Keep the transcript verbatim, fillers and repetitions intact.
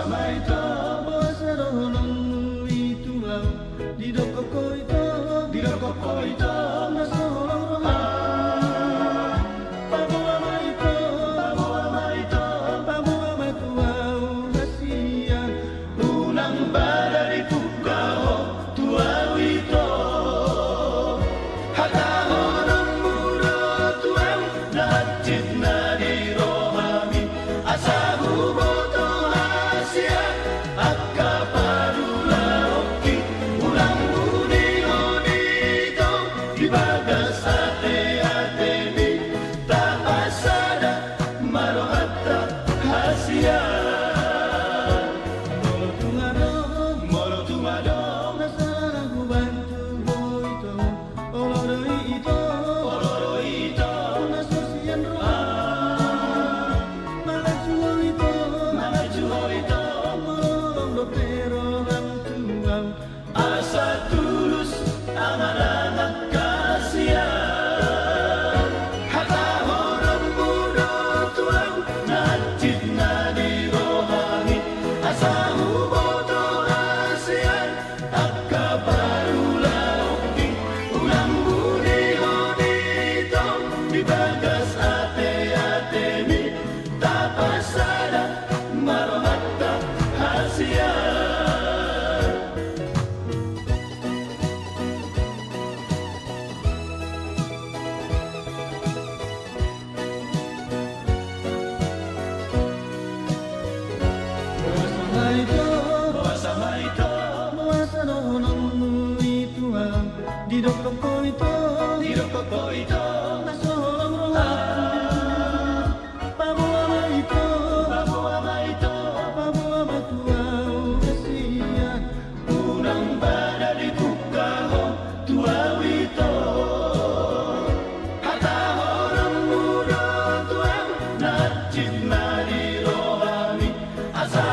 Boasa dohononmu i tu ahu, didok ho ito, didok ho ito, na so holong roham. Paboa ma ito, paboa ma ito, paboa ma tu ahu hasian. Unang bada dipungka ho tu ahu ito. Hatahononmu do tu ahu na hansit na di rohami, asa huboto hasian angka parulaonki. Unang unihon ito di bagas ateatemi, tapasada ma rohanta hasian. Molo tung adong, molo tung adong na sala na hubantu ho ito, olo do i ito, olo do i ito, na so sian roham. Mangaku ho ito, mangaku ho ito, molo holong dope roham tu ahu, asa tulus amang nang angka hasian. Hatahononmu do tu ahu na hansit na di rohami, asa huboto hasian angka parulaonki. Unang unihon ito di bagas ateatemi, tapasada ma rohanta hasian. Boasa ma ito, boasa ma ito, boasa dohononmu i tu ahu, didok ho ito, didok ho ito, na so holong roham. Paboa ma ito, paboa ma ito, paboa ma tu ahu hasian. Unang bada dipungka ho tu ahu ito. Hatahononmu do tu ahu na hansit na di rohami, asa